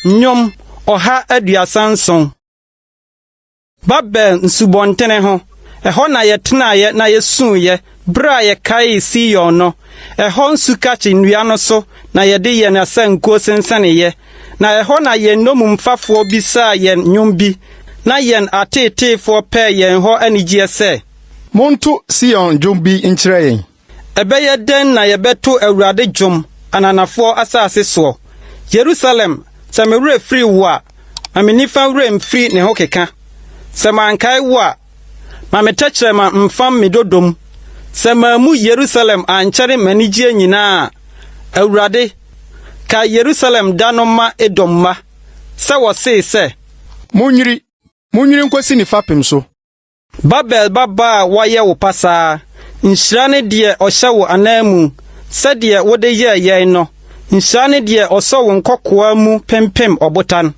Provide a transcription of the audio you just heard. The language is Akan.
Nnwom 137. Babel nsubɔntene ho, ɛhɔ na yɛtenaeɛ na yɛsuiɛ berɛ a yɛkaee Sion no. Ɛhɔ nsukakye nnua no so na yɛde yɛn asankuo sensɛneeɛ, na ɛhɔ na yɛn nnommumfafoɔ bisaa yɛn nnwom bi, na yɛn ateeteefoɔ pɛɛ yɛn hɔ anigyeɛ sɛ. Monto Sion dwom bi nkyerɛ yɛn. Ɛbɛyɛ dɛn na yɛbɛto Awurade dwom ananafoɔ asase soɔ? Yerusalem, sɛ me werɛ firi wo a, ma me nifa werɛ mfiri ne ho keka. Sɛ mankae wo a, ma me tɛkyerɛma mfam me dodom. Sɛ mammu Yerusalem ankyɛre m'anigyeɛ nyinaa a, Awurade, kae Yerusalem da no ma Edom mma, sɛ wɔsee sɛ. Munnwiri, munnwiri nkosi ne fapem so. Babel babaa a wɔayɛ wo pasaa, nhyira ne deɛ ɔhyɛ wo ananmu sɛdeɛ wode yɛɛ yɛn no. Nhyira ne deɛ ɔsɔ wo nkɔkoaa mu pempem ɔbotan.